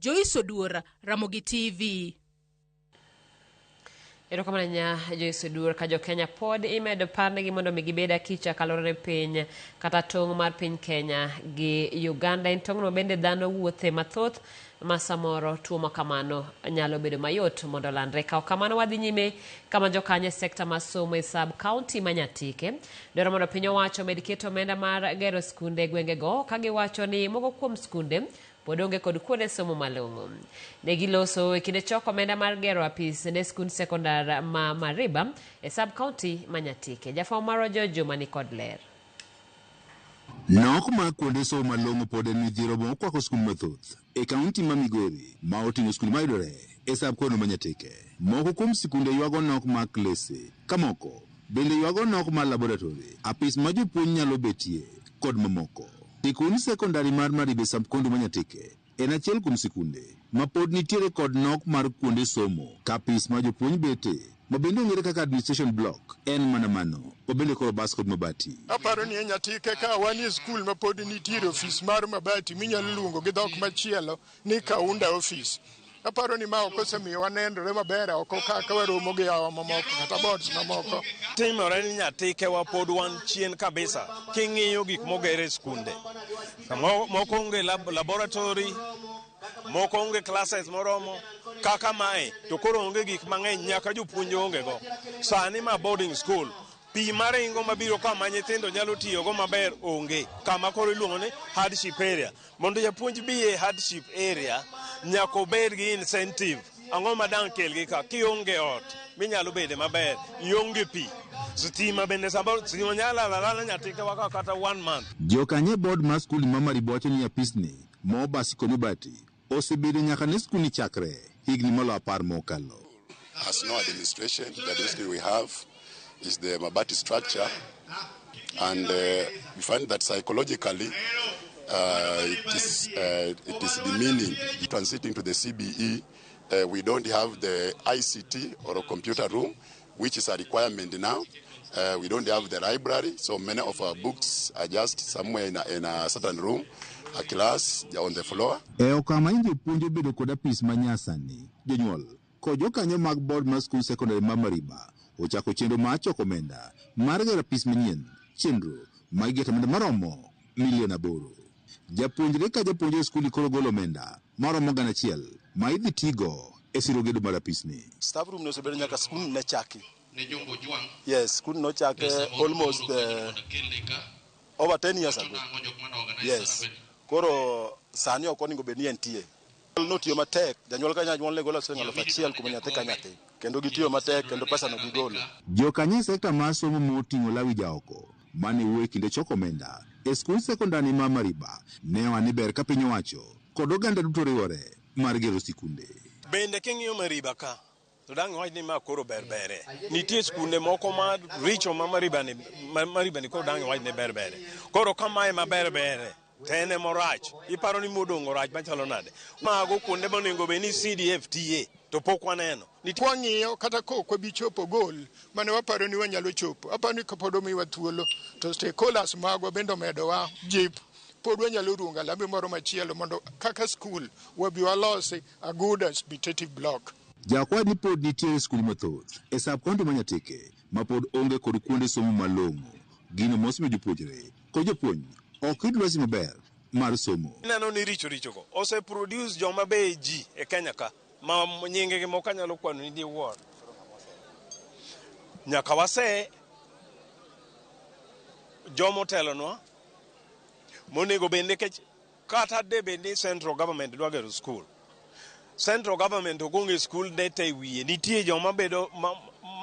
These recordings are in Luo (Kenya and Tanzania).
Joyce Oduor, Ramogi TV. Erokamano ahinya Joyce Oduor. Ka jo-Kenya pod imedo parnegi mondo mi gibed akicha kaluwore ni piny kata tong' mar piny Kenya gi Uganda en tong'no bende dhano wuothe mathoth ma samoro tuo ma kamano nyalo bedo mayot mondo olandre. Ka ok kamano wadhi nyime kama jokanyo e sekta mar somo e sub county ma Nyatike dwaro mondo piny owacho omed keto omenda mar gero skunde e gwengego ka giwacho ni moko kuom skunde pod onge kod kuonde somo malong'o. Ne giloso e kinde choko omenda mar gero apis ne skund sekondar ma Mariba e sub county ma Nyatike. Jafwambo marwa George Juma ni kod ler. Nok mar kuonde somo malong'o pod en midhiero ma okwako skund mathoth e kaunti ma Migori ma oting'o skunde mayudore e sub kono ma Nyatike. Moko kuom sikunde ywago nok mar klese ka moko bende ywago nok mar laboratory, apis ma jopuonj nyalo betie kod mamoko. Sikund sekondari mar Maribe sub county ma Nyatike en achiel kuom sikunde ma pod nitiere kod nok mar kuonde somo ka apis ma jopuonj bete ma bende ong'ere kaka administration block en mana mano ma bende koro bas kod mabati. Aparo ni e Nyatike ka wan e skul ma pod nitiere ofis mar mabati minyalo luongo gi dhok machielo ni Kaunda office. Aparo ni ma ok osemiyo wanenore maber oko kaka waromo gi yawa mamoko kata boards mamoko. Timore ni Nyatike wa pod wan chien kabisa king'iyo gik moger e skunde. Moko onge laboratory, moko onge classes moromo kaka mae to koro onge gik mang'eny nyaka jopuonj onge go. Sani ma boarding school pi maringo mabiro kama nyithindo nyalo tiyogo maber onge, kama koro iluongo ni hardship area. Mondo japuonj bi e hardship area nyaka obed gi incentive. Ang'o ma dang' kelgi ka? Kionge ot minyalo bede maber, ionge pi, stima bende samoro stima nyalo lal alala Nyatike wa ka kata 1 month. Jokanyo e board mar skul ma Maribo wacho ni apisni ma obasi kod mabati osebedo nyaka ne skul ni chakre higni molo 10 mokalo. Has no administration. The administration we have is the Mabati structure, and we find that psychologically it is demeaning. Transiting to the CBE, we don't have the ICT or a computer room, which is a requirement now. We don't have the library, so many of our books are just somewhere in a certain room, a class, on the floor. E okang' ma jopuonj obedo kod apis ma nyasani, jonyuol kod jokanyo mag board mar skul sekondari ma Mariba ochako chenro mar choko omenda mar gero apis manyien, chenro ma iketo omenda maromo milion 8. Japuonjre ka japuonjre e skul koro golo omenda maromo gana achiel ma idhi tigo e siro gedo mar apisni. Staff room nosebedo nyaka skul ne chaki. Yes, skul nochake almost over 10 years ago. Yes. Koro sani ok onego bed ni entie. Notiyo matek, janyuol ka janyuol ne golo siling 1000 kuom nyathi ka nyathi. Kendo gitiyo matek kendo pesa no gigolo. Jokanyo e sekta mar somo moting'o Lawi Jaoko mane wuoyo e kinde choko omenda e skund sekondari ma Mariba ne oa ni ber ka piny owacho kod oganda duto riwore mar gero sikunde. Bende king'iyo Mariba ka to dang' iwach ni ma koro ber bere. Nitie skunde moko ma richo ma Mariba ni, ma Mariba ni koro dang' iwach ni ber bere. Koro ka mae ma ber bere to en ema orach. Iparo ni modong' orach machalo nade? Mago kuonde monego bed ni CDF tiye to pok waneno. Nitie Kwang'iyo kata ka ok wabi chopo goal mane waparo ni wanyalo chopo, aparo ni kapod omiwa thuolo to stakeholders magwa bende omedowa jip, pod wanyalo ruongo alambe moro machielo mondo kaka skul wabi walosi a good administrative block. Jakwayo ni pod nitiere skul mathoth e sub county ma Nyatike ma pod onge kod kuonde somo malong'o, gino mosemiyo jopuonjre kod jopuonj ok yud lwasi maber mar somo. Ineno ni richo richo go ose produce joma be ji e Kenya ka ma nyinge gi moko anyalo kwano ni diwuor. Nyaka wase joma otelonwa monego bed nikech kata de bed ni central government dwa gero school, central government ok onge school data e wiye, nitie joma bedo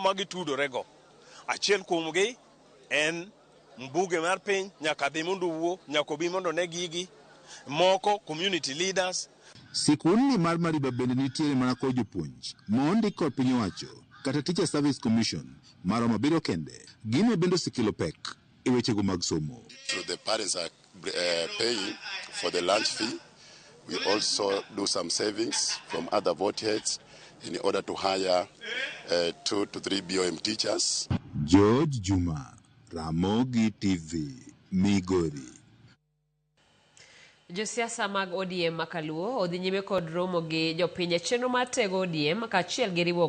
ma gitudore go. Achiel kuomgi en mbuge mar piny, nyaka dhi mondo owuo, nyaka obi mondo one gigi, moko community leaders. Sikundni mar Mariba bende nitiere mana kod jopuonj ma ondik kod piny owacho kata Teacher Service Commission maromo 7 kende. Gino bende osekelo pek e wechego mag somo. So the parents are paying for the lunch fee. We also do some savings from other vote heads in order to hire 2 to 3 BOM teachers. George Juma, Ramogi TV, Migori. Josiasa mag ODM ma Kaluo odhi nyime kod romo gi jopiny e chenro mar tego ODM kaachiel gi riwo